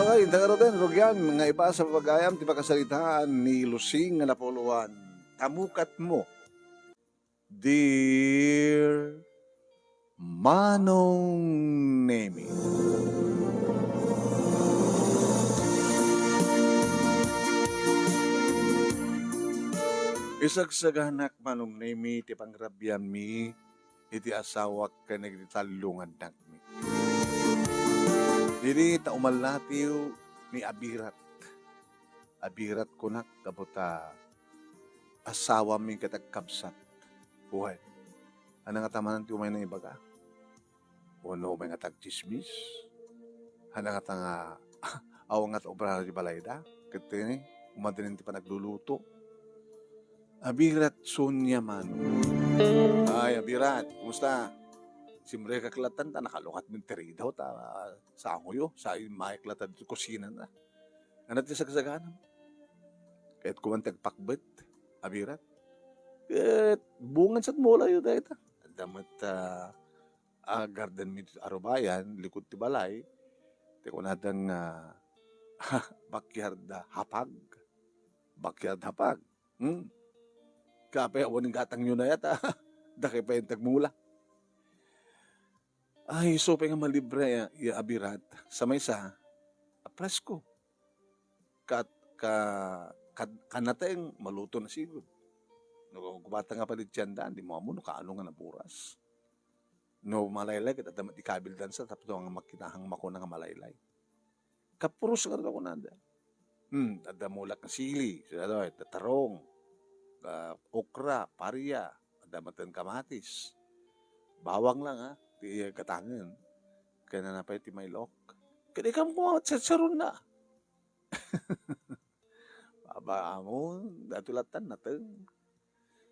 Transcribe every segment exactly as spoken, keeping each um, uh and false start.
Okay, inta ngaruden, rugian nga ibasa pagayam ti pakasaritaan ni Lusing nga napuloan. Tamukatmo, Dear Manong Nemi. Isagsaganak, Manong Nemi, ti pangrabianmi iti asawak ken iti tallo nga annakmi. Idi ta umallatiw ni Abirat. Abirat kunak, gapu ta asawami ket agkabsat. Wen, ania ngata manen ti umay naibaga? Wenno umay ngata agtsismis? Ania ngata nga awan ngata obrada ti balayda? Ket ti umadinen ti panagluluto. Abirat, Sonia Mano. Ay, Abirat, kumusta? Simrekak latan ta nakalukatmi ti ridaw ta sangoyo, sa immayek latan ti kusina na. Ania ti sagsaganam? Ket kuman ti agpakbet, Abirat. Ket bungan sa mulayo dayta. Adda met, ah, ah, garden mi ti arubayan, likod ti balay. Ti kunada nga backyard, ah, hapag. Backyard hapag. Hmm. Kape, awan gatang yun ayat, ah. Dakay pa yung tagmula. Ay, isu pay nga malibre ya, ya Abirat. Sa maysa, a presko. Kat-, ka-, kad-, kanateng maluto na sigud. No, gubata nga palitsian daan, di mo amo no kaano nga naburas. No, malaylay, ket adda met ikabil dansa, tapno nga makinahang makuna nga malaylay. Kapuros nga rin ako nanda. Hmm, adda mulak nga sili, adda tarong, ah, okra, paria, adda met kamatis. Bawang lang, ha, ti gatangen. Kaya na napay ti mailok. Kadi kam kumamat sa saron na. Baba, amo, dati latan nateng.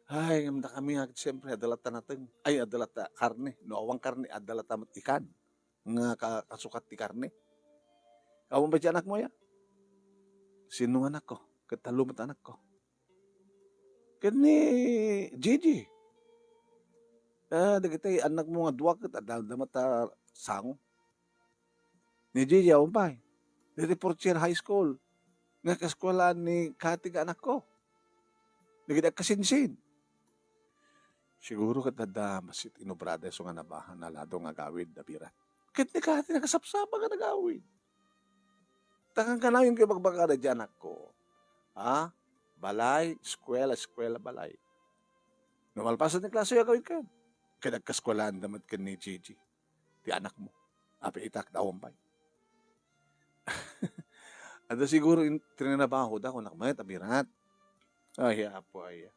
Ay, ngem dakami nga, siyempre, adda latan nateng. Ay, adda latan karne. No, awan karne, adda latan met ikan. Nga ka-, kasukat ti karne. Awan ba ti anakmo, ya? Sino nga anakko? Ket tallo met anakko. Ket ni Gigi. Ah, dagiti anakmo nga dua ket adda, adda met a sango. Ni Gigi, awan pay. Diti fourth year high school. Nga kaeskuelaan ni Kati nga anakko. Dagiti agkasinsin. Siguro ket adda massit inobrada isu nga nabahan a lado nga agawid, Abirat. Ket ni Kati nakasapsapa nga nagawid. Ta kankanayon nga ibagbaga daydi anakko. Ha? Balay, eskuela, eskuela, balay. No malpasen ti klase, agawid ken. Ket agkaeskuelaanda met ken ni Gigi, ti anakmo. Apay itak, awan pay. Adda siguro in-, trinabahoda, kunak met, Abirat. Ay, apo, ay.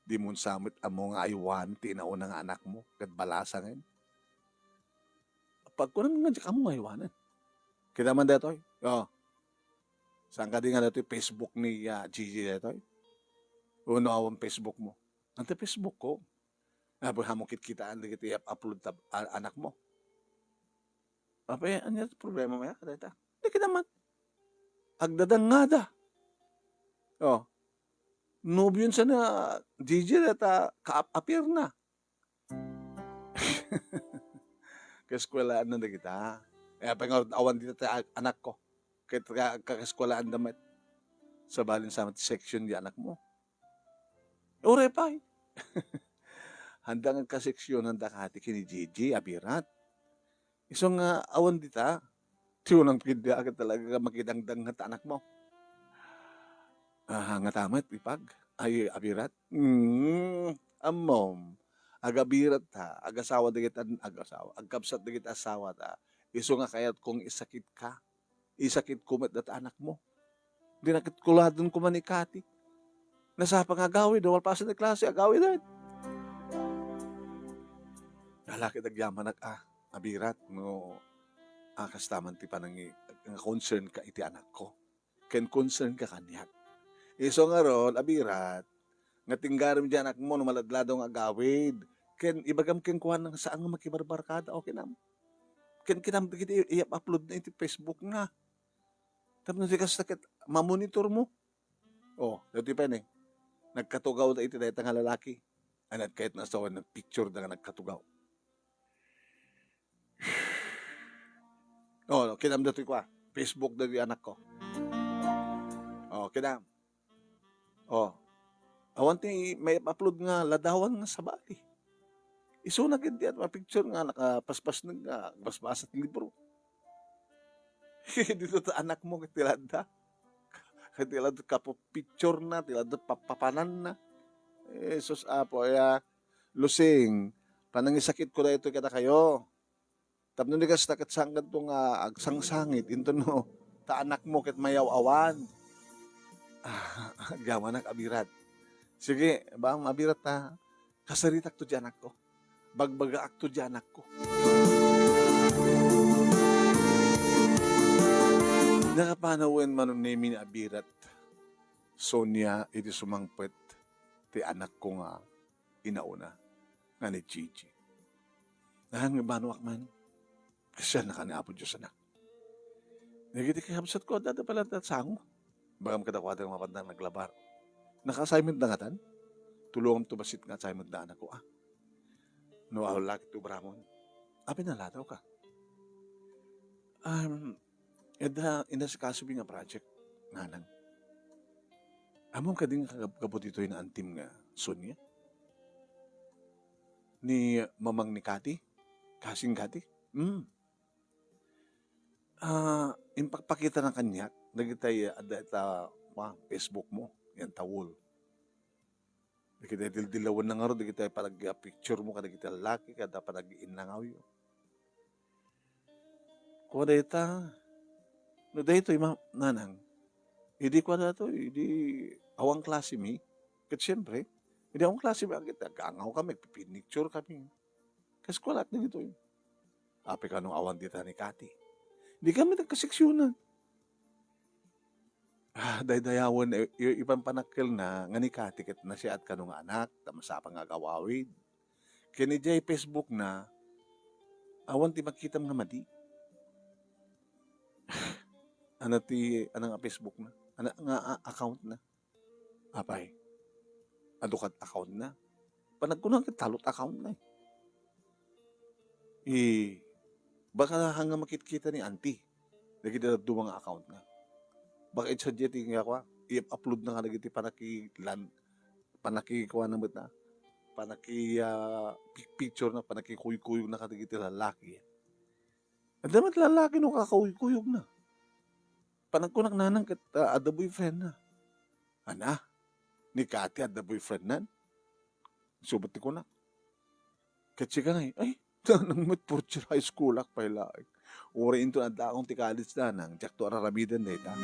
Di mo sa met ammo nga aywan ti inauna nga anakmo, ket balasangen. Pagkunam nga, diak ammo nga aywanen. Kita man daytoy? O. Saan kadi nga daytoy Facebook ni, ah, Gigi daytoy? Wenno awan Facebook mo? Anta Facebook ko? Apo, ammo kitkitaan dagiti i-upload ta, a-, anakmo. Apay, ania ti problema mo ya, kadayta? Di kita man. Agdadangngada. O. Nobionsa ni Gigi dayta kaap-apirna. Kaeskuelaanna dagita. Eh, apay nga awan dita ti a-, anakko. Ket ka-, kakaeskuelaanda met. Sabali, saan ti section di anakmo? Uray pay. Anda nga kaseksionanda kadi ken ni Gigi, Abirat. Isu nga awan dita, ti unang pidda ket talaga makidangdang nga ta anakmo. Ah, ngata met, ipag? Ay, Abirat? Mm, ammom. Agabirat ta, agasawa dagiti an-, agasawa, agkabsat dagiti asawa ta. Isu nga kayat kong isakitka. Isakitko met data anakmo. Di nakitkuladon koma ni Kati. Nasapa nga agawid, malpasen ti klase, agawid, eh. Ala ket agyamanak a, Abirat, no, a, kasta man ti panangi-, nga concern ka iti anakko. Ken concern ka kaniak. Isu ngarud, Abirat, nga tinggarim di anakmo no maladladaw nga agawid. Ken ibagam kenkuana nga saan nga makibarbarkada, okay nam. Ken kinam dagiti i-, i-upload na iti Facebook na. Tapno di kasta ket mamonitor mo. O, dati pa ni. Nagkatugaw da iti dayta nga lalaki. Anat kayat na asawa, nagpicture da nga nagkatugaw. O, kinam dati kwa. Facebook dagiti anakko. O, kidam. O, awan ti may upload nga ladawan nga sabali. Isuna ketdi a picture nga nakapaspasneg nga basbasa ti libro. Dito ta anakmo ket ti ladda. Ket ti ladda kapu-, picture na, ti ladda papapananna. Jesus, Apo, aya, Lusing, panangisakitko daytoy kadakayo. Tapno di kasta ket saan kadto nga agsangsangit intono ta anakmo ket mayaw-awan. Ah, agyamanak, Abirat. Sige, bang Abirat ta, kasaritakto ti anakko. Bagbagaakto ti anakko. Nakapanawen, Manong Nemi, ni Abirat, Sonia, iti sumangpet ti anakko nga inauna nga ni Gigi. Naan nga banwak man, kasyan na ka ni Apo Dios, anak. Dagiti kakabsatko, adda pala ta sango. Bagam kadakuada nga mapanda naglabar. Naka-assignment na ngatan? Tulongam to bassit nga assignment na anakko, ah. No, awla kit obramon. Apay nalataw ka? Um, adda inasikasomi nga project, nanang. Ammom kadi nga kagab-, kabut itoy nga antim nga Sonia? Ni mamang ni Kati? Kasing Kati? Hmm. Ah, impakpakita na kaniak, dagitay adda ita, ah, Facebook mo, yan ta wall. Dagitay dildilawennana ngarud, dagitay panag-picture mo kadagiti lallaki, kada panag-iinnangawyo. Kuana dayta, no daytoy ma-, nanang, idi kuana daytoy, idi awan klase mi. Ket siempre, idi awan klase mi, agit-, agangawkami, agpipinicture kami. Kas kuana dagitoy. Apay kano awan dita ni Kati. Di kami nagkaseksyonan. Ah, daydayawen, i-, i-, ipan panakkelna nga ni Kati ket nasiat kano nga anak, ta masapa nga agawawid. Ken idiay Facebook na, awan ti makitam nga madi. Ano ti, ano nga Facebook na? Ano nga, ah, account na? Apay, adu kad account na. Panagkunak ket talot account na, eh. Eh, baka hanga makitkita ni auntie dagiti dadduma nga account na. Baka iti sadiay ti nga kua, i-upload na nga dagiti panakilan-, panakikuana met na, panaki-, ah, pic-, picture na, panakikuykuyog na kadagiti lalaki. Adda met lalaki no kakakuykuyog na. Panagkunak nanang ket, ah, adda boyfriend na. Ana? Ni Kati adda boyfriend nan? Subot ti kunak. Ket sika ngay, ay, nanang met fourth year high school ak pay laeng. Uray inton addaakon ti college nanang, diakto ar-aramiden dayta.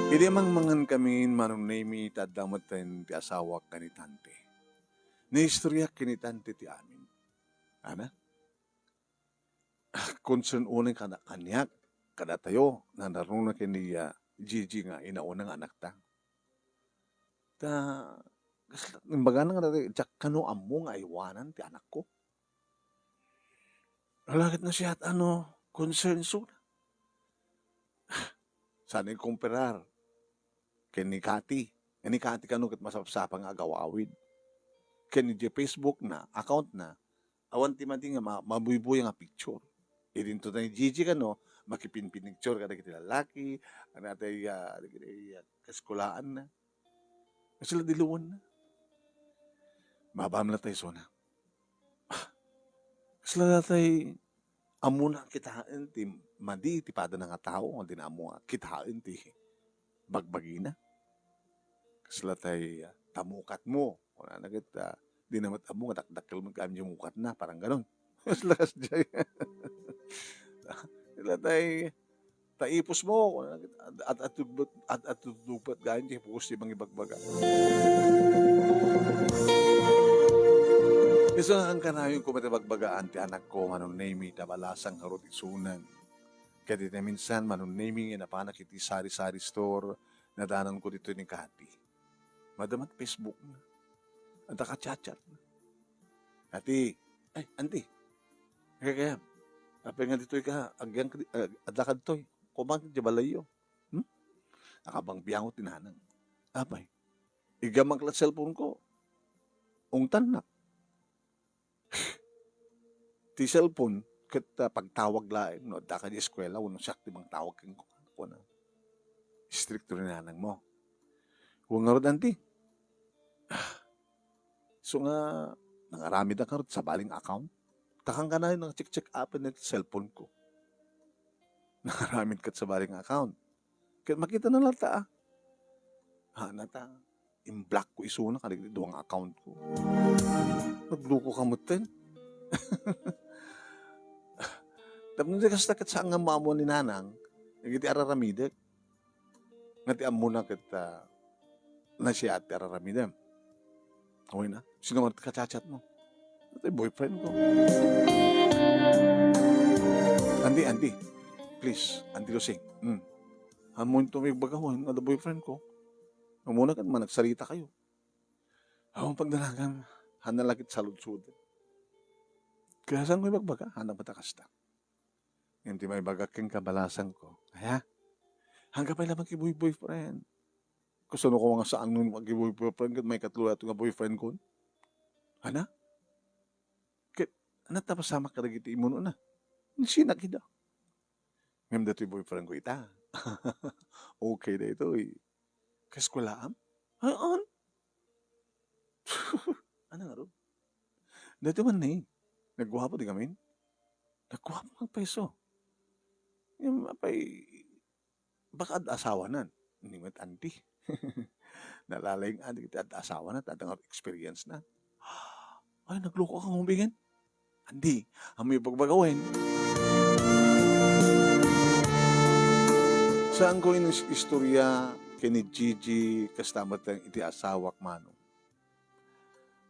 Idi mangmangan kami, Manong Nemi, ta adda met ti asawak ken ni Tante. Naistoryak ken ni Tante ti amin. Ana? Concern unay kada-, kaniak, kadatayo, nanaruna ken ni, ah, Gigi nga inauna nga anakta. Ta, kas-, imbagana nga dati, diak kano ammo nga aywanan ti anakko. Ala ket no siya, ano, concern isuna. Saan ikumparar ken ni Kati. Ken ni Kati kano ket masapsapa nga agawawid. Ken idiay Facebook na, account na, awan ti madi nga ma-, mabuybuy nga picture. Idinto na ni Gigi kano, makipinpinicture kadagiti lalaki, ano, dagiti, ah, dagiti, ah, kaskulaanna. Kasla diluenna. Mabamla tayo, sona. Ah, kasla tay ammona kitaen ti madi ti padana nga tao, nga di na ammo nga kitaen ti bagbagina. Kasla tay, ah, tamukatmo. Kunana ket, ah, di na met ammo nga dakdakkel met kami mukatna, parang ganon. Kasla kasdiay. Kasla tay ta ipusmo, at, at, at, at, at tugbat gayon ti ipus ti mangibagbaga. Isu nga kankanayon ko met ibagbagaan ti anakko, Manong Nemi, ta balasang ngarud isunan. Ket iti minsan, Manong Nemi, nga napanak iti sari-sari store, nadanonko ditoy ni Kati. Madama ti Facebook na. Adda ka chat-chat na. Ati, ay, anti. Kaya, kaya, apay nga ditoy ka, agyang ka di-, ah, adda ka ditoy. Kuman di balayo. Hmm? Akabang biyangot ti nanang. Apay, igamang la cellphone ko. Ungtan na. Ti cellphone, ket, ah, pagtawag laeng, no, adda ka di eskwela, wenno siak ti mangtawag kenka, kuna, istrikto ni nanangmo. Wen ngarud, anti. Ah, so nga, nangaramid ka ngarud sabali nga account? Takangka nang check-check-apen iti cellphone ko. Nangaramid ka sabali nga account. Ket makitana latta, ah. Hana ta, imblock ko isuna kadagiti dua nga account ko. Nagluko ka metten. Tapno di kasta ket saan nga maammuan ni nanang, dagiti araramidek. Nga ti ammona ket, ah, nasiat ti araramidem. Awan na. Sino nga ti kachat-chat mo? Iti boyfriend ko. Anti, anti. Please, Anti Lucy. Hmm. Ammo ito may bagawan, nga boyfriend ko. Ammona ket managsarita kayo. Awan pagdanagan, hana lakit saludsod. Kaya saan ko ibagbaga? Hana pata kasta. Ngem ti maibagak ken kabalasan ko, aya? Hangga pay laeng ki boy-, boyfriend. Kasano ko nga saan nga maikatlo ato nga boyfriend ko? Ana? Ket, ania ti napasamak kadagiti imunona? Insinak ida. Ngem datoy boyfriend ko ita. Okay daytoy. Kaeskwelaam? Haan? Ano nga ron? Daytoy man ni. Nagguapo di ngamin? Nagguapo nga peso. Ngem apay, baka ad-asawanan. Ni met anti. Nalaing-an dagiti ad-asawana, ta adda nga experience na. Ay, nagluko ka, ngumbigen? Andi, ammo ibagbagawen. Saan ko inis-, istorya ken ni Gigi, kasta met iti asawak, Manong.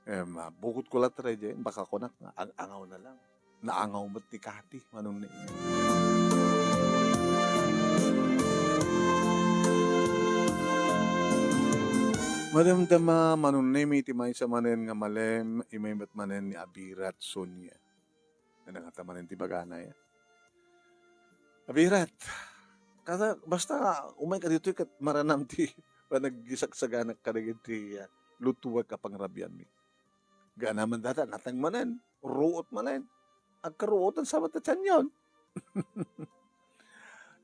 Em, ah, bukod ko latta daydiay, baka kunak nga, ang-angaw na lang. Naangaw met ni Kati, Manong Nemi. Madamdama, Manong Nemi, iti maysa manen nga malem, imay met manen ni Abirat Sonia. Ano nga ta manen ti bagana, ya? Abirat, kada, basta, umay ka ditoy ket maranam ti panagsagsaganak kadagiti, ah, lutuak a pangrabianmi. Ganaman data, nateng manen, ruot manen. Agkaruotan sa mata tianyon.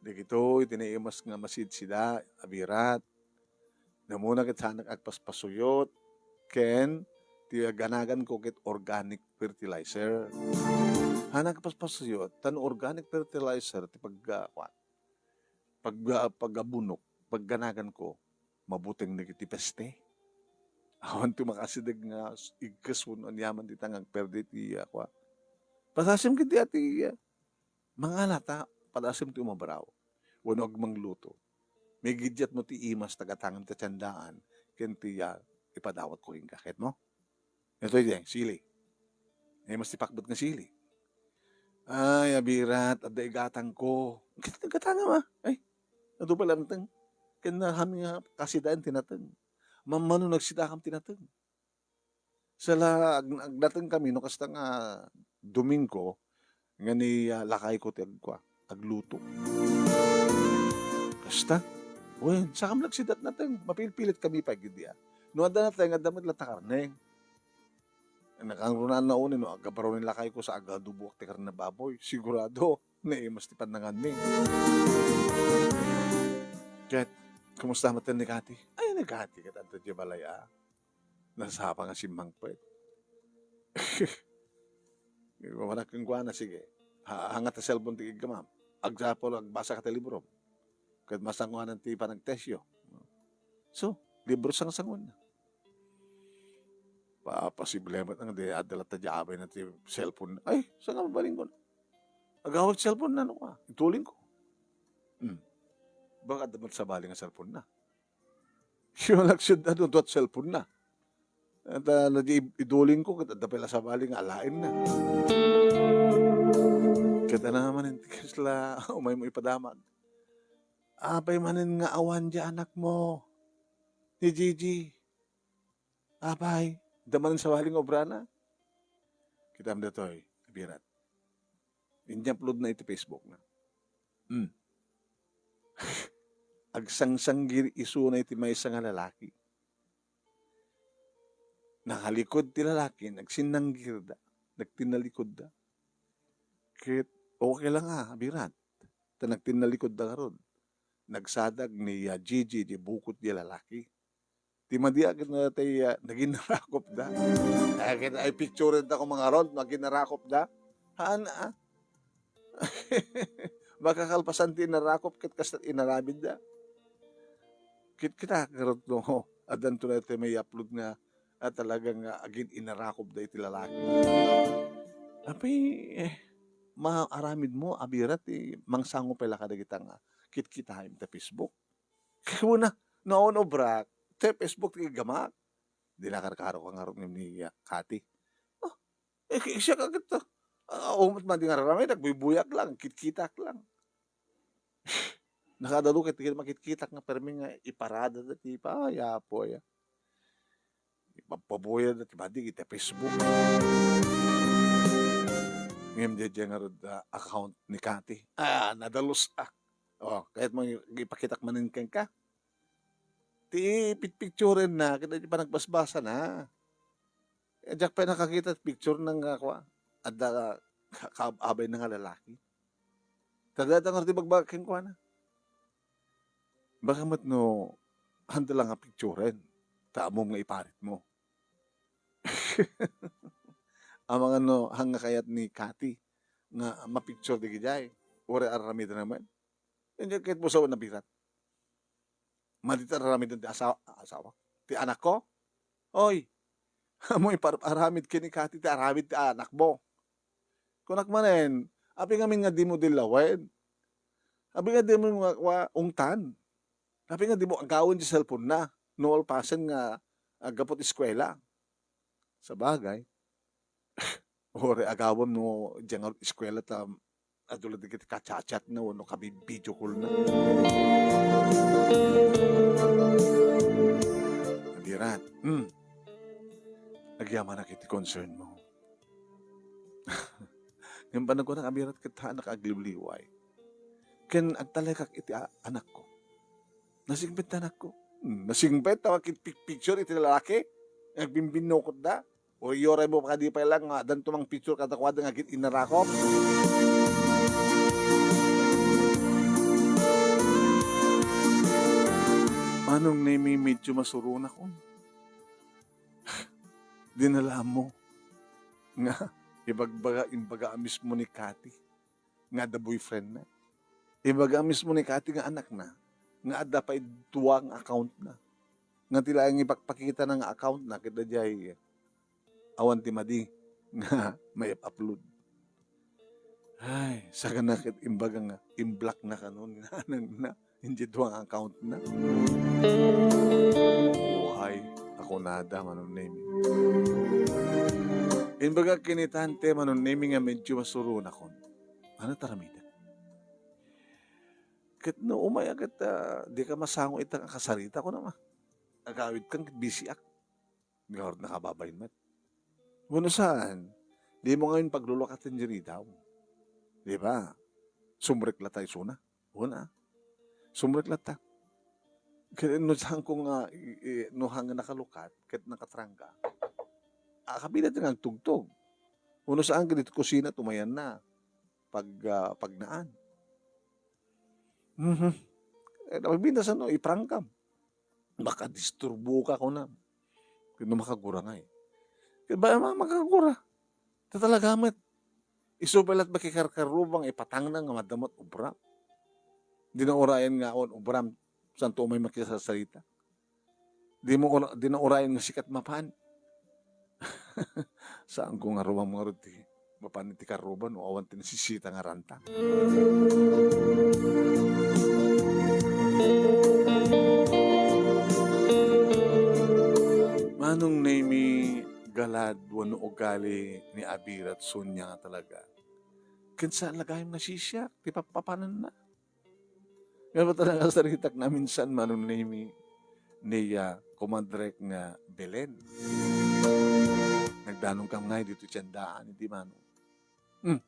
Dagitoy ti naimas nga masidsida, Abirat. Namuna ket saanak agpaspasuyot, ken ti ganagan ko ket organic fertilizer. Saanak agpaspasuyot, ta no organic fertilizer ti pag-, ah, kuan, pag-, ah, pag-abunok, pagganagan ko, mabuteng dagiti peste. Awan ti makasideg nga s-, igkes wenno aniaman dita nga agperde ti, ah, kua. Pasasem ket di ati, ah, mangala ta, padasem ti umabraw. Wenno agmangluto. Migiddiat mo ti imas ta gatangem ti tiandaan, ken ti, ah, ipadawat ko kenka. Ket mo? Itoy diay, sili. Ay, mas ti pakbet nga sili. Ay, Abirat, adda igatang ko. Ket gatangem, ah. Ay, adu pay la nateng. Ken na, amin nga kasidaen ti nateng. Mammano nagsidakam ti nateng. Sala, ag-, agdateng kami, no, kasta nga Domingo, nga ni, ah, lakay ko ti agkua, agluto. Kasta? Wen, sakam lagsida ti nateng, mapilpilit kami pay gidi, ah. No adda nateng, adda met latta karne. Nakangrunaan na uni, no, aggabaron ni lakay ko sa agadubuak ti karne baboy. Sigurado, naimas ti pannanganmi. Ket, kumusta met ni Kati? Ay, ni Kati, ket adda diay balay, ah. Nasapa nga simmangpet. Kunak kenkuana, sige. Ha-, hangat ta cellphone ti iggamam. Agsapul, agbasa ka ti librom. Ket masangoanan ti panagtestyo. So, libro sangsangon na. Pa-, posible met nga di adda latta diay abayna ti cellphone. Ay, saan nga mabalin ko? Agawid cellphone na, no, ah. Ituling ko. Hmm. Baka adda met sabali nga cellphone na. Siya nagsiud-, ano, duat cellphone na. At, ah, nadi id-, iduling ko, ket adda pay la sabali nga alaen na. Ket ano manen ti kasla, umay mo ipadamag. Apay manen nga awan diay anak mo, ni Gigi. Apay, adda manen sabali nga obrana. Kitam datoy, Abirat. Inya-upload na iti Facebook na. Hmm. Agsangsanggir isuna iti maysa nga lalaki. Nakalikod ti lalaki, nagsinnanggirda, nagtinnalikodda. Ket okay la nga, abirat. Ta nagtinnalikodda ngarud. Nagsadag ni, ah, Gigi, di bukod di lalaki. Ti madi a ket natay, ah, naginarakopda. Ay, ket ay picturenta koma ngarud, naginarakopda. Haan, ah. Makakalpasan ti inarakop ket kasta inaramidda. Kit-, kita ngarud no, addanto natay may-upload nga, ah, talaga nga agin-inarakopda iti lalaki. Apay, eh, maaramidmo, abirat ti mangsango pay la kadagita nga kitkitaem ta Facebook. Kuna, no, no, brak, te Facebook ti gamak. Di nakarkaro ka ngarud ni, ni, ah, Kati. Oh, eh, ki-, siya ka ket, ah, umot man di nga raramid, agbuybuyag lang, kitkitak lang. Nakadadu ket, ket makitkitak nga permi nga iparada dati pa, ay, apo, ya. Ipagpabuya dati madi iti Facebook. Ngem, diay ngarud, ah, account ni Kati. Ah, nadalus, ah. Oh, kayat mo ipakitak manen kenka? Ti pitpicturenna, ket iti panagbasbasana. Eh, diak pay nakakita ti picture na nga, kua, adda ka-, kaab-abayna nga lalaki. Ta dayta ngarud ti ibagbaga kenkuana. Baka met no, handa lang nga picturen, ta ammom nga iparitmo. Amangan no, hanga kayat ni Kati nga mapicture dagijay, uray ar-aramidna met. Ket puso na birat. Madi ti ar-aramiden ti asa-, asawa. Ti anakko? Oy, ammo ipar-, aramid ken ni Kati ti aramid ti anakmo. Kunak manen, apay ngamin nga dimo dillawen? Apay nga dimo nga, kua, ungtan? Apay nga dimo agawen ti cellphone na? No, malpasen nga aggapu ti eskuela. Sabagay, uray agawem no diay ngarud eskuela ta adu la dagiti ka-chat-chat na wenno kabi-video call na. Abirat. Hmm. Agyamanak iti concern mo. Ngem panagkunak, abirat ket haanak agliwliway. Ken agtalekak iti a-, anakko. Nasingpet ti anakko. Hmm, nasingpet ta makit-, pic-, picture iti lalaki. Agbimbinukotda. O, iyoray mo kadi pay lang nga addanto mangpicture kadakuada nga agin-inarakop. Manong Nemi, medyo masuronak, on. Di na la ammo nga ibagbaga, imbaga a mismo ni Kati nga adda boyfriend na. Ibaga mismo ni Kati nga anakna nga adda pay dua nga account na. Nga ti laeng ipakpakita na nga account na ket daydiay awan ti madi nga maip-upload. Ay, sakana ket imbaga nga imblock na kano ni nanang na. Idiay dua nga account na. Uhay, ako nada, Manong Nemi. Imbaga kinitante, Manong Nemi, nga medyo masuronakon. Ano taramida? Ket no umay a ket, ah, di ka masango ita nga kasarita ko naman. Agawid kan ket busy ak. Nga nakababain met. Wenno saan, dimo ngamin paglulukaten diay ridaw. Di ba? Sumrek la tayo suna. Una. Sumrek la ta. Kaya no saan ko nga, i-, i-, no hangin nakalukat, ket nakatrangga. Ah, kabilat nga agtugtog. Wenno saan ka dito kusina, tumayan na. Pag, ah, pagnaan. Mhm. Eh, nagbinasa no, iprangkam. Makadisturbo ka, kunam. Ket no makagura ngay. Ket ba, ma-, makagura. Ta talaga met. Isu pay la't makikarkarubang, ipatangna nga madamot ubram. Di na urayen nga awan ubram, santo umay makisasarita. Di mo ura-, di na urayen nga sikat mapan. Saan ko nga ruam nga rod ti mapan iti karruba no awan ti nasisita nga ranta. Manong Nemi, galad wenno ugali ni Abirat Sonia nga talaga. Ken saan la gayam nasisiak ti pappapananna. Nga ba talaga saritak na minsan, Manong Nemi, ni, ah, kumadrek nga Belen. Nagdanong kam ngay dito tiandaan, hindi, Manong? Hmm.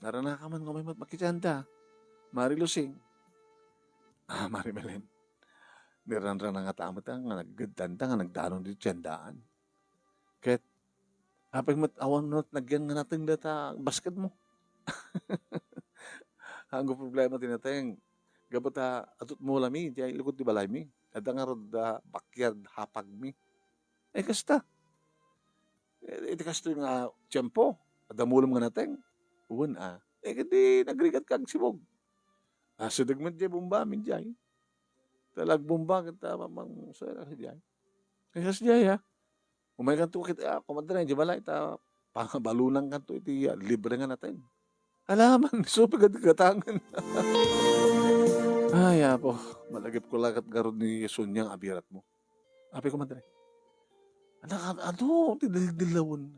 Narana ka man nga may mat-, makitianda. Mari Lusing. Ah, Mari Belen. Niranrana nga tamat nga naggaddanta nga nagdanong dito tiandaan. Ket, apay met awan met nagyan nga nateng data basket mo. Anggo problema ti nateng, gapu ta adu met mulami idiay likod ti balaymi. Adda ngarud a backyard hapagmi. Ay, kasta. Eh, iti kastoy nga tiempo, adda mulom nga nateng. Wen a. Eh, ket di nagrigat ka agsibug. Asideg met diay bomba amin diay. Ta la agbomba ket, ah, mamang, so, diay. Kaysa diay, ah. Umaykanto ket, ah, komadre, diay balay, ta pangabalonankanto iti, ah, libre nga nateng. Alaman, isu pay ket gatangen. Ay, Apo, malagipko la ket ngarud ni Sonia nga abiratmo. Apay, komadre. Anak, ano ti dildilawen?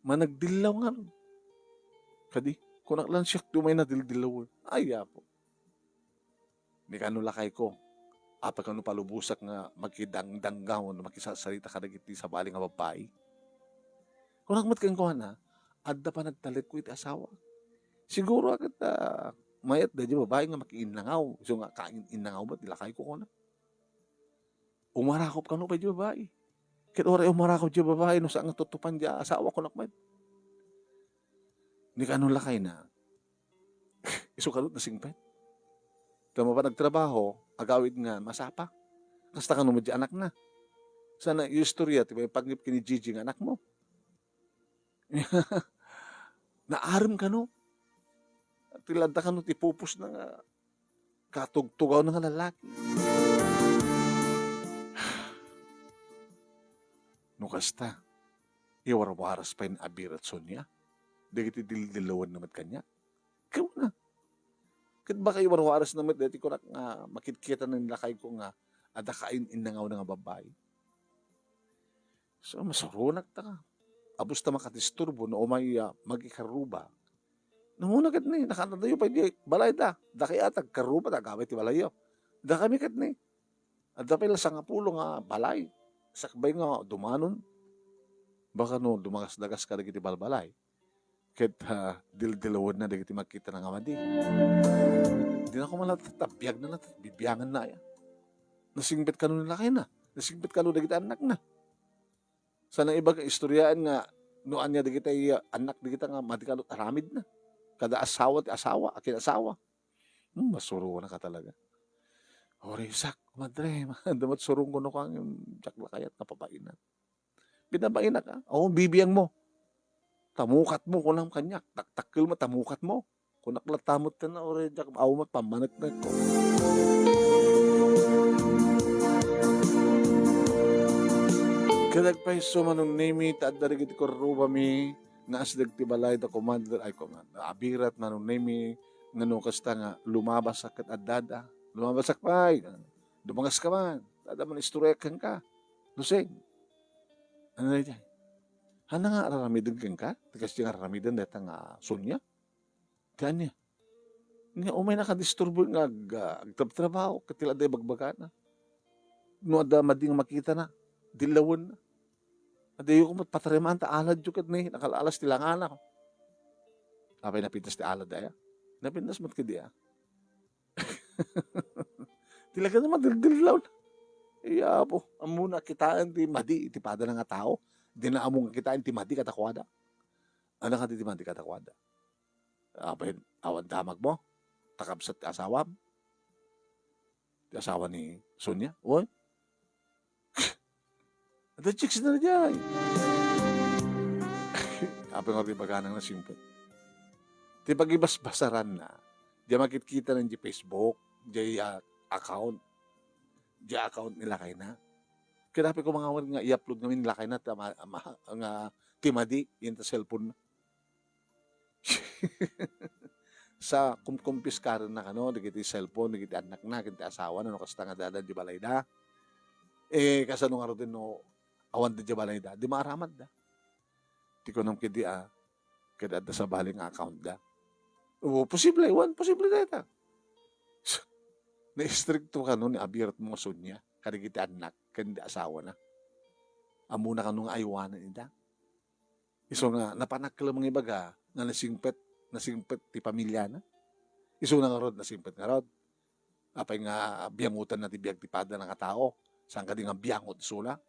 Managdillaw ngarud. Kadi, kunak la siak ti umay nadildilawen. Ay, Apo. Ni kano lakayko, apay kano palubosak nga makidangdanggaw no makisarsarita kadagiti sabali nga babbai? Kunak met kenkuana, adda panagtalekko iti asawa. Siguro a ket, ah, mayat daydi babai nga makiinnangaw, isu nga kain-innangaw met ti lakayko kuna. Umarakop kano pay di babai. Ket uray umarakop di babai, no saan nga tutupan di asawa, kunak met. Ni kano lakayna, isu kano nasingpet. Ta mapan agtrabaho, agawid nga masapa. Kasta kano met di anakna. Sana istorya ti maipanggep ken ni Gigi nga anakmo. Naarem kano. Ti ladda kano ti pupusna nga katugtugawna nga lalaki. No kasta, iwarwaras pay ni abirat Sonia dagiti dildilawenna met kaniak. Kuna. Ket baka iwarwarasna met daytoy kunak nga makitkita ni lakayko nga adda kain-innangawna nga babbai. So, masuronak ta. Abus ta makadisturbo no umay, ah, magikarruba. Namuna ket ni, nakaanadayo pay di balayda. Dakay a ti agkarruba, ti agawid ti balayyo. Dakami ket ni, adda pay la sangapulo nga balay. Sakbay nga dumanon. Baka no dumagasdagas kadagiti balbalay. Ket, ah, dildilawenna dagiti makitana nga madi. Dina koma la ta biagna la ta bibianganna aya. Nasingpet kano ni lakayna, nasingpet kano dagiti annakna. Sana ibaga istoryaen nga no ania dagiti annak dagita nga madi kano aramidna. Kada asawa ti asawa, akin-asawa. Hmm, masuronak a talaga. Urisak, madre, adda met surong kuno ka, diak la kayat nga pabainan. Pinabainak, ah. O, bibiangmo. Tamukatmo, kunam kaniak. Taktakkelmo, tamukatmo. Kunak la ta met ken, uray diak, awan met pammaneknekko. Ket agpayso, Manong Nemi, ta adda dagiti karrubami nga asideg ti balayda, komadre, ay, komadre, abirat, Manong Nemi, nga no kasta nga lumabasak ket addada. Lumabasak pay. Dumangaska man. Adda man istoryak kenka. Lusing. Ano daytoy? Ania nga ar-aramiden kenka? Ti kasdi nga ar-aramiden dayta nga Sonia? Ti ania? Nga umay nakadisturbo nga ag-, agtrabtrabaho, ket ti la adda ibagbagana. No adda madi nga makitana, dillawenna. Adda yo met pataremanta, aladyo ket ni, nakalalas ti langana. Apay napintas ti alad aya? Napintas met kadi, ah. Ti laki na madildillawna. Iya, apo. Ammona kitaen ti madi iti padana nga tao. Dina ammo nga kitaen ti madi kadakuada. Ania kadi ti madi kadakuada? Apay, awan damagmo? Ta kabsat ti asawam? Ti asawa ni Sonia? Wen? Adda chicks na diay. Apay nga ibagana nga nasingpet? Ti pagibasbasaranna, diay makitkita na diay Facebook, diay, ah, account, diay account ni lakayna. Ket apay ko mangawat nga i-upload ngamin ni lakayna ta ma-, ma-, nga ti madi, iti cellphone na. Sa kumkumpiskarenna kano dagiti cellphone dagiti annakna ken ti asawana no kasta nga adda diay balayda. Eh, kasano ngaruden no awan diay balayda? Di maaramatda. Ti kunam kadi, ah, ket adda sabali nga accountda. O, posible, wen, posible dayta. Naistrikto kano ni abiratmo nga Sonia kadagiti annak ken ti asawana. Ammona kano nga aywanen ida. Isu nga napanak la mangibaga nga nasingpet, nasingpet ti pamiliana. Isuna ngarud, nasingpet ngarud. Apay nga biangutanna ti biag ti padana nga tao? Saan kadi nga biangot isuna?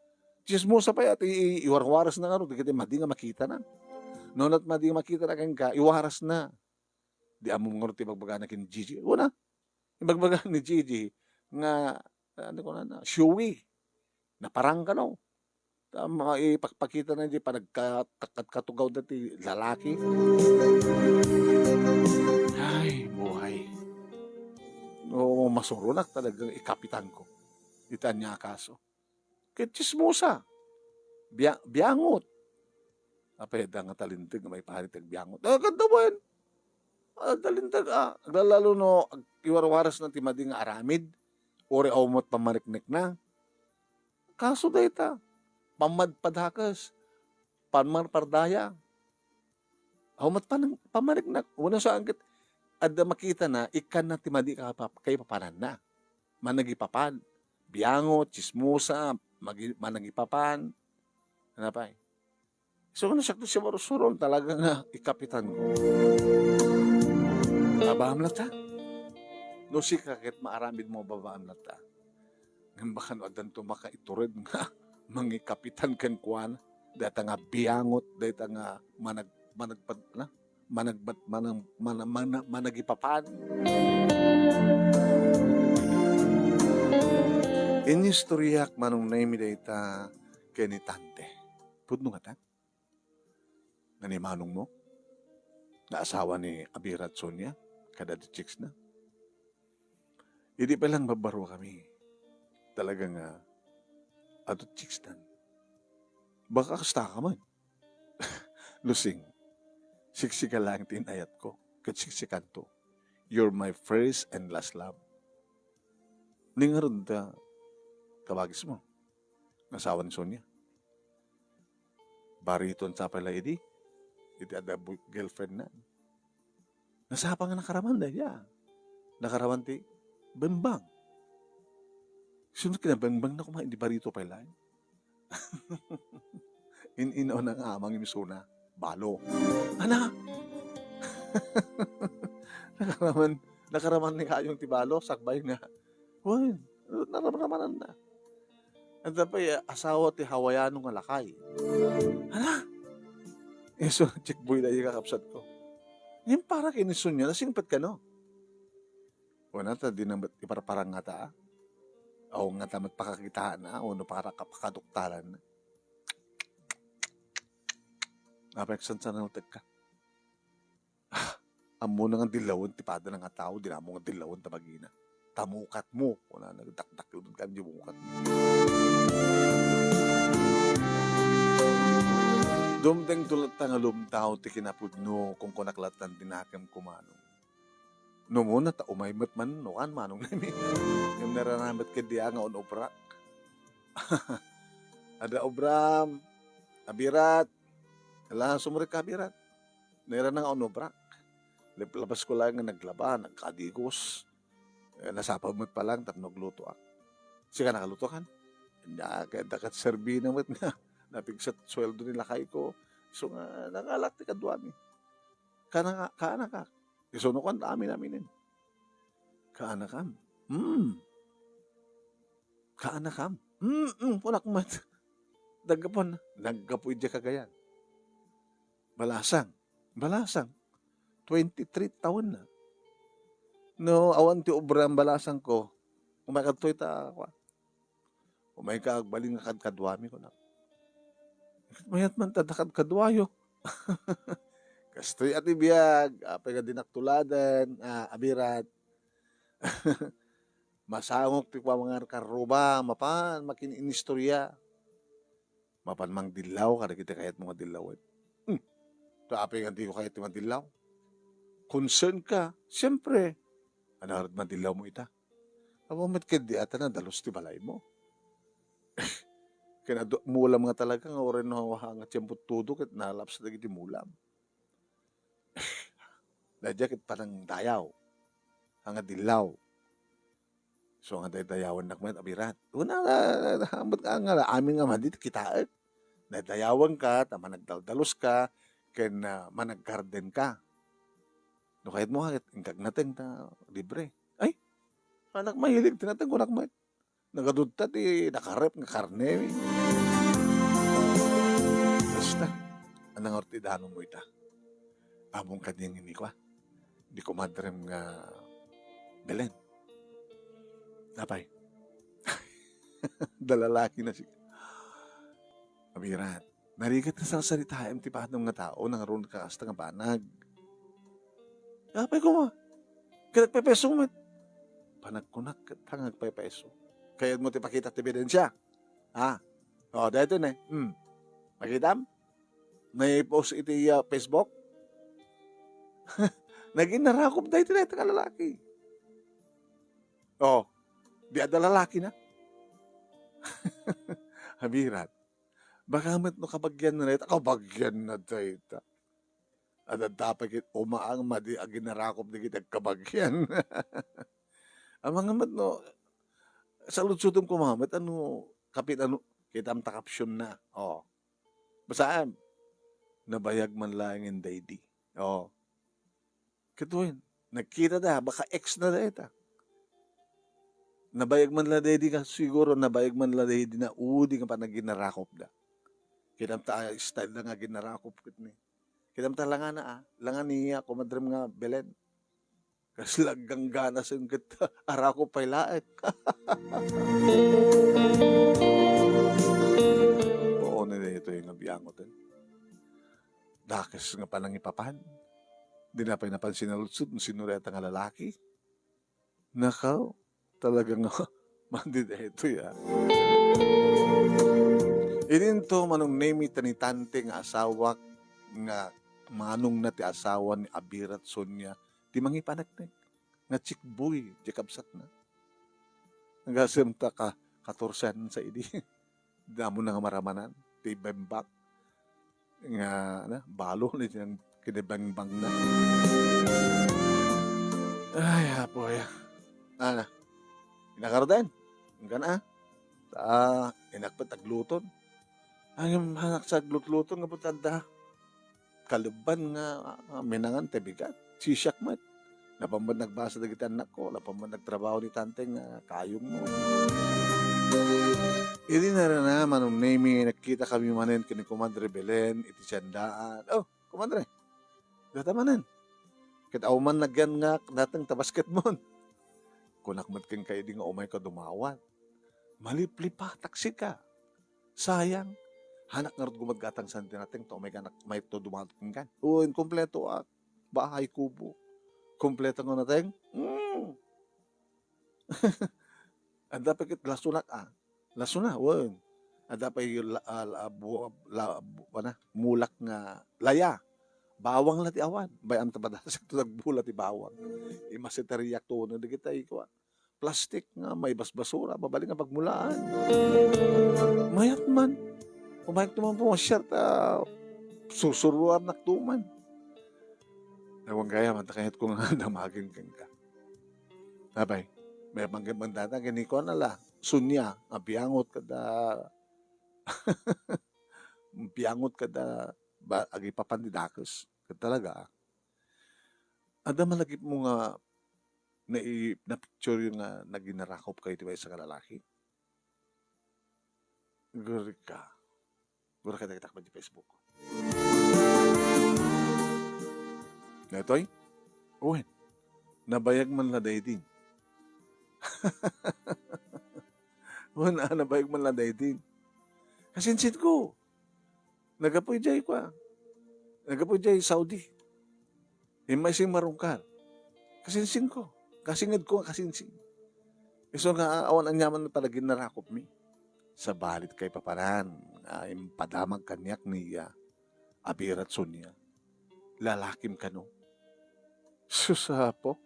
Tsismosa pay a ti i-, iwarwarasna ngarud dagiti madi nga makitana. No, nat madi makita na kenka, iwarasna. Di ammom ngarud ti ibagbagana ken Gigi. Una, ibagbaga ni Gigi nga, ano ko na, na, showy. Naparang kano. Ta, maipakpakita na di panagka-, katugaw na ti lalaki. Ay, buhay. Oo, masuronak talagang ikapitan ko. Ita niya kaso. Ket tsismosa. Bia-, biangot. Apay, adda nga talinteg nga maiparit ti agbiangot. Ah, kadda wen. Adda linteg, ah. Aglalalo no, ag-, iwarwaras na ti madi nga aramid. Uri awan met pamariknek na. Kaso dayta, pammadpadakes, pammarpardaya. Awan met pan-, pamariknek. Wala sa angket, adda makita na, ikkan na ti madi kapap-, kaipapananna. Managipapan. Biangot, tsismosa, magi-, managipapan. Ano pa eh? So, ano siya to si Marusuron? Talaga nga ikapitan ko. Babaam latta? No, sika ket maaramid mo, babaam latta. Ngem baka no addan to makaitured nga mangikapitan kenkuana, dayta nga biangot, dayta nga manag-, managpad-, na? Managbat-, manang-, mana-, mana-, managipapan. Inistoryak Manong Nemi dayta ken ni Tante. Pudno ngata? Nga ni manongmo? Nga asawa ni Abirad Sonia? Kada di chicks na? Idi pa lang babbarua kami, talaga nga adu chicks dan. Baka kasta ka man. Lusing, siksika lang ti inayat ko. Ket siksikanto. You're my first and last love. Ni ngarud ta, kabagismo. Nga asawa ni Sonia. Bariton sa pala idi. Iti adda bu-, girlfriend na. Nasapa nga nakaraman dayta. Nakaraman ti Bembang. Sunod kina Bembang na kuma, hindi barito pa lang. In-, in-, on ang amang imisuna. Balo. Ana? Nakaraman, nakaraman ni Kayong ti balo, sakbay nga. Wen, naramramanan na. Anta pay, asawa ti Hawaiano nga lakay. Hala? Isu, chick boy na iya kakabsat ko. Ngem para ken ni Sonia, nasingpet kano? Wala ta, di na met iparparang ngata, ah. Aw, ngata met pakakitaan, ah, wenno para ka-, pakaduktalan. Apay, agsansanaltek ka. Ah, ammona nga dillawen ti padana nga tao, di na ammo nga dillawen ta bagina. Ta mukatmo, kunana, dakdakkel met kan di mukatmo. Dumtengto latta nga lumtaw ti kinapudno, kunkunak latta ti nakemko, Manong. No, muna ta umay met man, no, kan Manong Nemi. Ngem narana met ket dia nga un-obrak. Adda obram, Abirat. Ala, sumurek ka, Abirat. Nairana nga un-obrak. Lep-, labas ko lang nga naglaba, nagkadigos. Eh, nasapa met pa lang tapno aglutoak. Sika nakaluto kan? Nya, kaya dakat serbina met nga. Napigsa ti sueldo ni lakay ko. So nga, nangalak ti kaduami. Kana nga, kaana ka? Isu no kuan, amin-aminen. Kaana kam? Hmm. Kaana kam? Hmm, hmm, kunak met. Naggapuan na. Naggapu idiay Cagayan. Balasang. Balasang. Twenty-three taon na. No, awan ti obra ang balasang ko. Umay kadtoy ta, kuan. Umay ka agbalin nga kadkaduami, kunak. Mayat man ta kadkaduayo. Kastoy a ti biag, apay nga dinak tuladen, ah, Abirat. Masangok ti pamangarkarruba, mapan, makin-inistorya. Mapan mangdillaw kadagiti kayatmo nga dillawen. Hmm. Ta apay nga diko kayat ti madillaw? Concern ka, siempre. Ania ngarud madillawmo ita? Ammom met ket di ata nadalus ti balaymo. Ken adu-, mulam nga talaga nga uray no nga tiempo tudo ket nalapsa dagiti mulam. Daydiay ket panangdayaw. Nga dillaw. So, nga daydayawannak met, Abirat. Una, ambet nga, nga amin nga madi, kitaek. Daydayawanka, ta managdaldaluska, ken, ah, managgardenka. No kayatmo, ket inkag nateng ta libre. Ay, anak, mahilig ti nateng, kunak met. Nagadudta ti nakarep nga karne. Basta. Ania ngarud ti idanonmo ita? Ammom kadi nga ni kua, ni kumadrem nga Belen. Apay? Dalalaki na si Abirat. Narigat nga sarsaritaem ti padam nga tao, nangruna ka kasta nga banag. Apay koma? Ket agpaypayso met. Panagkunak ket ta nga agpaypayso. Kayatmo ti pakita ti ebidensia? Ha? O, daytoy ne. Hmm. Makitam? Naipost iti, ah, Facebook? Naginarakop daytoy, daytoy nga lalaki. O, di adda lalaki na? Abirat. Baka met no kabagian na dayta, kabagian na dayta. Adda pay ket umaang madi aginarakop dagiti agkabagian. Amangan met no, saludsodem koma met ano, kapit ano, kitam ta caption na. O. Basaem. Nabayag man laengen daydi. O. Ket wen, nagkita da, baka ex na dayta. Nabayag man la daydi nga, siguro, nabayag man la daydi na udi nga panaginarakop da. Kitam ta, ah, style na nga ginarakop ket ni. Kitam ta langana, ah, langan ni, ah, kumadrem nga Belen. Kasla agganggana sen ket arakop pay laeng. Oo, na daytoy nga biangoten. Dakes nga panangipapan. Di na pay napan sinaludsod no sino dayta nga lalaki. Nakaw, talaga nga, madi daytoy, ah. Idinto, Manong Nemi, ta ni Tante nga asawak nga manongna ti asawa ni Abirat Sonia ti mangipaneknek nga chick boy, di kabsatna. Nagasem ta ka, katorsean sa idi. Damo na nga maramanan ti bembang nga, ano, balo ni diyang kinibembang na. Ay, apoy. Ana, inakarden? Ingkan, ah. Ta, inakpet agluton. Ang hanak sa aglutluton nga putadda. Kalebban nga, ah, minangan ti bigat. Sisiak met. Napan met nagbasa dagiti annakko, napan met nagtrabaho ni Tante nga kayongmo. Idi narana, Manong Nemi, nagkita kami manen ken ni Kumadre Belen iti siandaan. Oh, Kumadre, data manen. Ket awan man nagyan nga nateng ta basketball. Kunak met kenka idi nga umayka dumawat. Maliplipatak sika. Sayang. Hanak ngarud gumatgatang san ti nateng ta umayka nak-, mayto dumawat kenkan. Wen, kompleto ak. Bahay kubo. Kompleto nga nateng. Mm. Adda pay ket lasunak, ah. Lasuna, wen. Adda pay la, ah, la, bu-, la, bu-, ana, mulak nga laya. Bawang la ti awan. Bay-am ta padasek to nagbula ti bawang. Imasitariak to no dagiti kua. Plastik nga maibasbasura, mabalin nga pagmulaan. Mayat man. Umayat man po, sir, ta susuruan naktuman. Ewan kaya, man, ta kayat ko nga damagen kenka. Apay, may panggap man data, kini ko na la, sunya, nga piangot kada, piangot kada, ba, agipapan ti dakes. Ket talaga, ah. Adda malagipmo nga nai-, na-picture nga naginarakop kayo ti maysa nga lalaki? Gurika. Gura ka dagiti akbat ti Facebook. Daytoy? Wen. Nabayag man la daydin. Wen, ah, nabayag man la daydin. Kasinsin ko. Nagapu idiay kua. Nagapu idiay Saudi. Immaysing marungkal. Kasinsin ko. Kasinged ko nga kasinsin. Isu nga awan aniaman panaginnarakopmi. Sabali ti kaipapanan nga impadamag kaniak ni, ah, Abirat Sonia. Lalakim kano. Sus, Apo.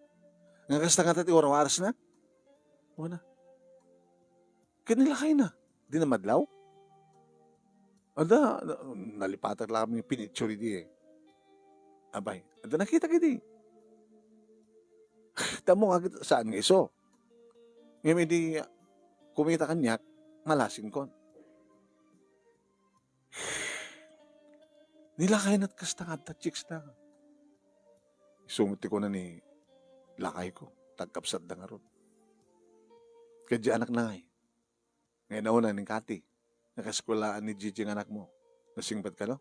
Nga kasta nga ti warwaras na? Wala. Ket ni lakayna, di na madlaw? Adda, na-, nalipatak la kami pinicture idi, eh. Abay, adda nakitak idi. Tammo nga saan nga isu. Ngem idi kumita kaniak, malasingkon. Ni lakayna kasta nga adda chicks na. Isu met ti kuna ni lakayko, ta agkabsatda ngarud. Ket di anakna ngay, nga inauna ni Cathy, nakaeskuelaan ni Gigi nga anakmo. Nasingpet kano?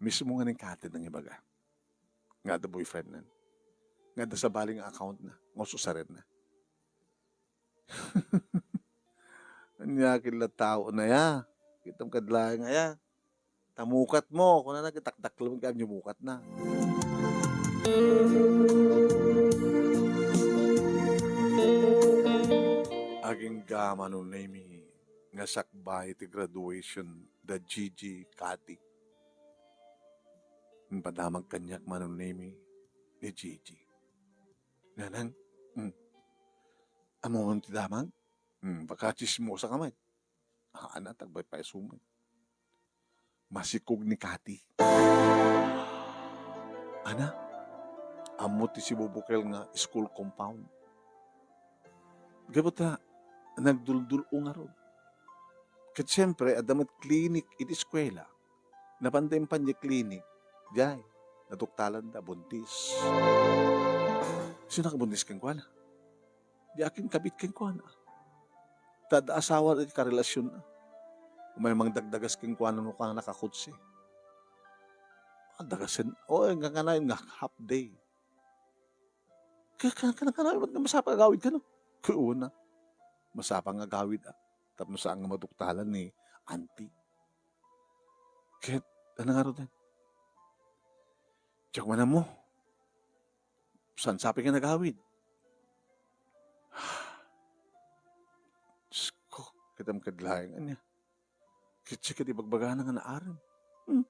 Mismo nga ni Kati nangibaga nga adda boyfriend na, nga adda sabali nga account na, nga ususarenna. Ania ket la tao na ya? Kitam kad laeng aya. Ta mukat mo, kunana, kitakdaklo ka, ania mukat na. Agingga Manong Nemy nga sakbay ti graduation da Gigi Kati. Impadamag kaniak Manong Nemy ni Gigi. Nanang, mm. Ammom ti damag? Mm, baka tsismosa ka met. Haan, agbay pay sumen. Masikog ni Kati. Ana, ammo ti sibubukel nga school compound. Gapu ta, nagduldul-o ngarud. Ket siempre, adda met clinic iti eskuela. Napanda impan diay clinic, diay, naduktalanda, buntis. Sino nakabuntis kenkuana? Diay kinkabit kenkuana. Ta adda asawa iti karelasionna. Umay mangdagdagas kenkuana no kang nakakotse. Dagasen, o, nga kanayon nga half day. Ka-, ka-, ka-, kanayon, masapa agawid kano? Kuna, masapa nga agawid, ah. Tapno saan nga maduktalan ni auntie. Ket, ano nga ruten? Diak man ammo. Saan sapay nga nagawid? Diyos ko, kitam kad laeng, ania? Ket siya ket ibagbagana nga naaram. Hmm.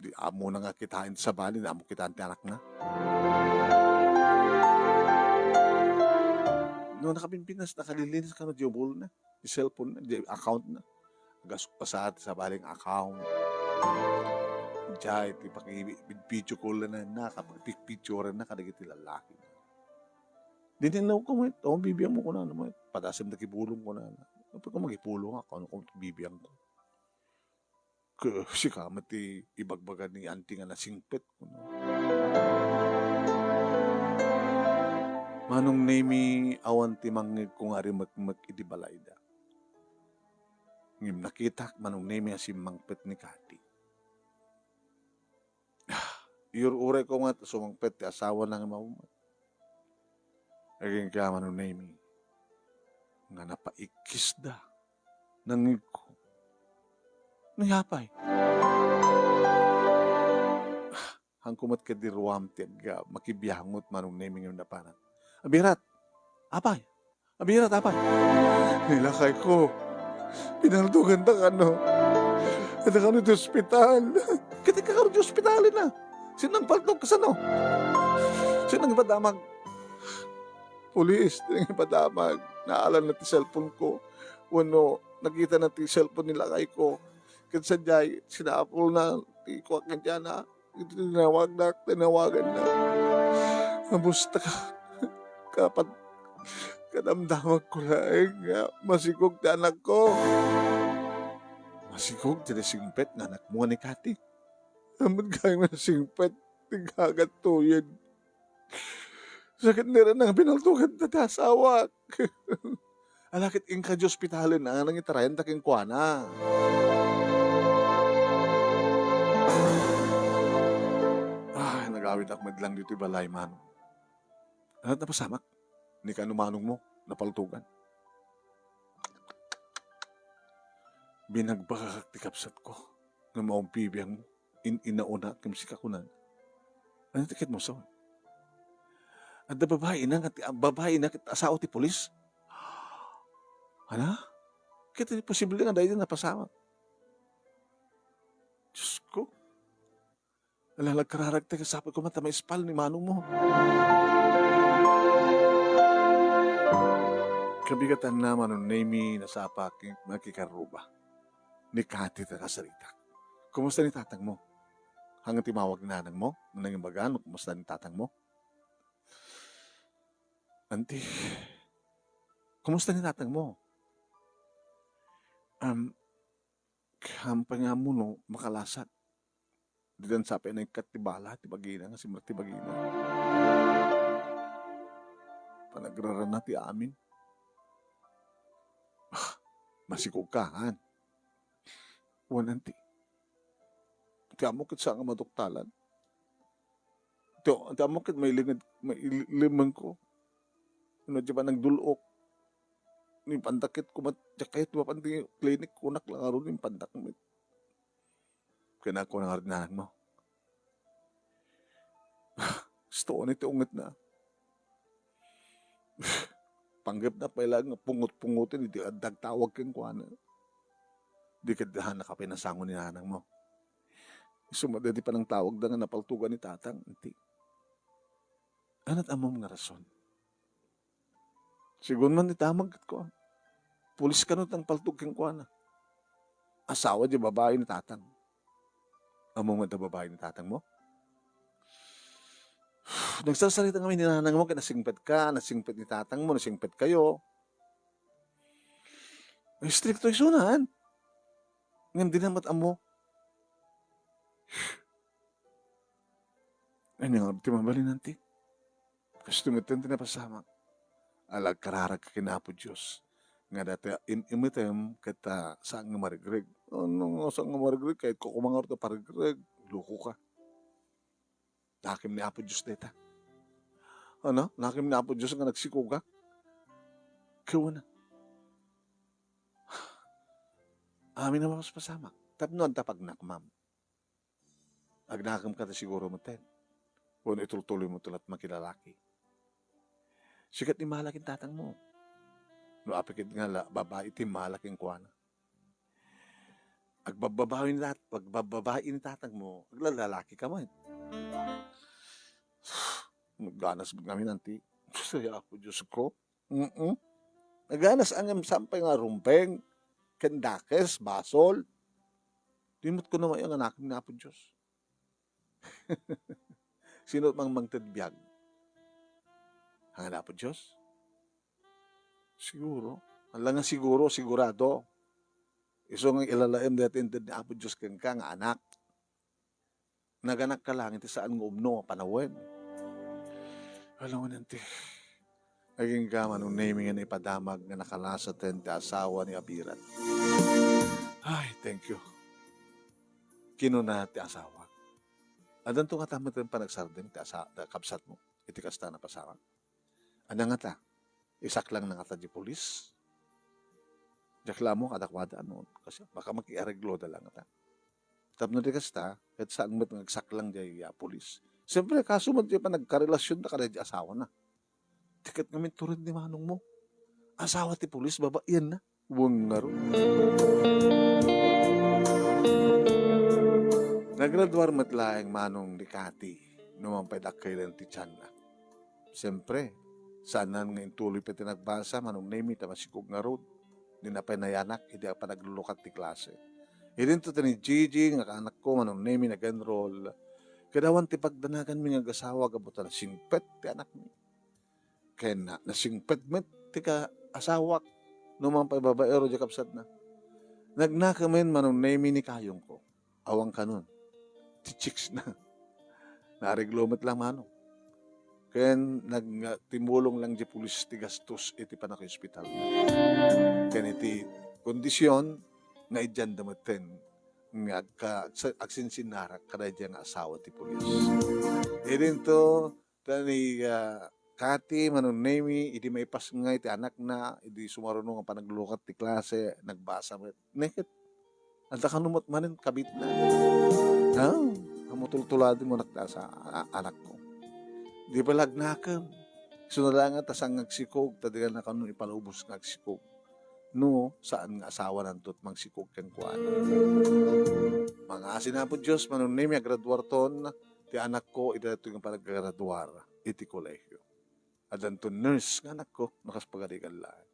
Di ammo na nga kitaen ti sabali, ammo kitaen ti anakna. No, nakapimpinas, nakalilinis kano diay ubol na. Ti cellphone na, diay account na. Agaspasaat ti sabali nga account. Diay, ti paki-, video call na, nakapagpicture na kadagiti lalaki. Dinengneng ko met, "O, bibiangmo," kunana met. "Padasem da kibulong," kunana. Apay ko magipulong ako, ano ko bibiangko. Ke, sika met ti ibagbaga ni auntie nga nasingpet, kunana. Manong Nemy, awan ti mangngegko nga arimekmek idi balayda. Ngem nakitak, Manong Nemy, a simmangpet ni Kati. Iyur-urayko nga ta sumangpet ti asawana nga maumay. Agingga, Manong Nemy, nga napaikkisda. Nangngegko. Ni apay? Haanko met kadi ruam ti agga-, makibiangot, Manong Nemy, ngem napanak. Abirat! Apay? Abirat, apay? Ni lakayko. Pinaltoganda kano. Adda kano iti ospital. Ket inka kano iti ospital, na. Sino nangpaltog kasano? Sino nangipadamag? Pulis ti nangipadamag. Naalanna ti cellphone ko. Wenno, nakitana ti cellphone ni lakayko. Ket sadiay, sinapulna ti kuak kenkuana. Iti tinawagnak, tinawaganna. Kamusta ka? Kapat-, kadamdamagko laeng nga masikog ti anakko. Masikog ti nasingpet nga anakmo nga ni Kati. Ammon gayam nga nasingpet ti gagattoyen. Sakit ni Renang, pinaltoganda ti asawak. Ala ket inka iti ospitalen a nangitarayanta kenkuana. Ay, nagawidak met lang ditoy balay, Manong. Ania ti napasamak? Ni kano manongmo, napaltogan. Binagbagak ti kabsatko nga maumpibiang in-inauna ken sika, kunana. Ania ti ketmo, sawen? Adda babaina nga ti, babaina ket asawa ti pulis? Ania? Ket posible nga daydi napasamak. Diyos ko. Ala, nagkararag ti kasapulan koma ta maispal ni manongmo. Kabigatanna, Manong Nemy, nasapak nga akikarruba ni Kati ta kasaritak. Kumusta ni tatangmo? Haan nga timawag ni nanangmo? Nangimbaga no kumusta ni tatangmo? Auntie, kumusta ni tatangmo? Um, haan pay nga ammo no makalasat. Ditan sapay naikkat ti bala ti bagina nga simrek ti bagina. Panagrarana ti amin. Ah, masikog ka, han? Wen, auntie. Ti ammok ket saan nga maduktalan. Ti, ti ammok ket mailinged, mailimenko. Ano, di ba, nagdul-ok? Ni pandak ket kumat-, diak kayat mapan ti klinik, kunak la ngarud ni pandak met. Ken kuna ngarud ni nanangmo, "Gusto ko ni ti ungetna." Panggepna pay laeng nga pungot-pungoten idi adda agtawag kenkuana. Di ket haan nakapinasango ni nanangmo. Isu met daydi panangtawagda nga napaltogan ni tatang, enti. Ania ti ammom nga rason? Sigun man ti damag ket kuan, pulis kano ti nangpaltog kenkuana. Asawa di babai ni tatang. Ammom nga adda babai ni tatangmo? Nagsarsarita ngamin ni nanangmo ket nasingpetka, nasingpet ni tatangmo, nasingpetkayo. Istrikto isuna, han? Ngem dina met ammo. Ania ngarud ti mabalin, anti? Kastoy met ti napasamak. Ala, agkararagka ken Apo Dios. Nga dayta im-imetem ket, ah, saan nga marigreg. Ano nga saan nga marigreg? Kayatko koma ngarud a parigreg. Lokoka. Nakem ni Apo Dios dayta. Ano? Nakem ni Apo Dios nga nagsikogak. Kawana. Amin a mapaspasamak. Tapno adda pagnakmam. Agnakemka ta siguro metten. Wenno itultuloymo ti latma ken lalaki. Sika ti immala ken tatangmo. No apay ket nga la, babai ti immala kenkuana. Agbabbabawi ni tat-, agbabbabai ni tatangmo, aglallalakika met. Nagganas met ngamin, anti. Ay, Apo Dios ko. Mm-mm. Naganas ngem saan pay nga rumbeng, ken dakes, basol. Di met kuno mayo nga nakem ni Apo Dios. Sino mangmangted biag? Haan nga Apo Dios? Siguro. Ala nga siguro, sigurado. Isu nga ilalaem dayta inted ni Apo Dios kenka nga anak. Naganakka laeng iti saan nga umno a panawen. Alangan ti agingga, Manong Nemy, nga naipadamag nga nakalasaten ti asawa ni Abirat. Ay, thank you. Kinuna ti asawa, "Addanto ngata met panagsardeng ti asa-, ti kabsatmo iti kasta a napasamak?" Ania ngata? Isaklangna ngata diay pulis? Diak la ammo kadakuada, no? Kasi baka makiaregloda la ngata. Tapno di kasta, ket saan met nga agsaklang diay, ah, pulis. Siyempre, kaso met diay panagkarelasionda kadaydi asawana. Ti ket ngamin tured ni manongmo. Asawa ti pulis, babaenna. Wen ngarud. Naggraduar met laeng manong ni Cathy, no man pay dakkel ti tianna. Siyempre, saanan nga intuloy pay ti nagbasa, Manong Nemy, ta masikog ngarud. Dina pay nayanak idi panaglulukat ti klase. Idinto ti ni Gigi nga kaanakko, Manong Nemy, nag-enroll. Ket awan ti pagdanaganmi nga agasawa gapu ta nasingpet ti anakmi. Ken na-, nasingpet met ti kaasawak, no man pay babaero diay kabsatna. Nagnakemen, Manong Nemy, ni kayongko. Awan kanon ti chicks na. Naareglo met la manong. Ken nag-, nga, timulong lang diay pulis ti gastos iti pannakaospital. Ken iti kondision nga idianda metten nga agka-, agsa-, agsinsinnarak kadaydiay nga asawa ti pulis. Idinto, ta ni, ah, Cathy, Manong Nemy, idi maipasngay ti anakna, idi sumaruno nga panaglulukat ti klase, nagbasa met. Neket, adda kano met manen kabitna. Ha? Ammo tultuladen mo nakta sa a-, anakko. Di pay la agnakem. Isu na la nga ta saan nga agsikog, ta di la kano ipalubos nga agsikog. No saan nga asawananto ti mangsikog kenkuana. Mangngaasin Apo Dios, Manong Nemy, agraduarton ti anakko iti daytoy nga panagraduar iti kolehiyo. Addanto nurse nga anakko, no kas pagarigan laeng.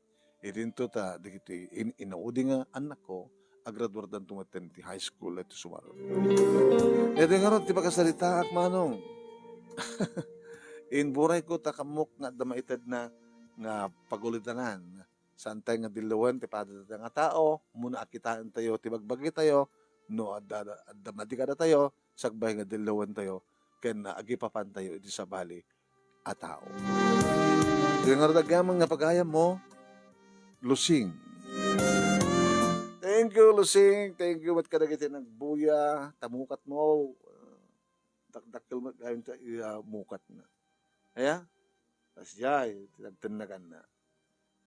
Idinto ta dagiti in-, inaudi nga annakko, agraduardanto metten ti high school iti sumaruno. Daytoy ngarud ti pakasaritaak, manong. Imburayko ta kammok nga adda maitedna nga paguladanan. Saantay nga dillawen ti padatayo nga tao, umuna a kitaentayo ti bagbagitayo, no adda, adda madi kadatayo, sakbay nga dillawentayo ken agipapantayo iti sabali a tao. Iti ngarud agyamanen nga pagayammo, Lusing. Thank Thank you, Lusing. Thank you met kadagiti nagbuya. Ta mukatmo. Dakdakkel met gayam ta iya mukatna. Aya? Kasdiay, ti nagtennaganna.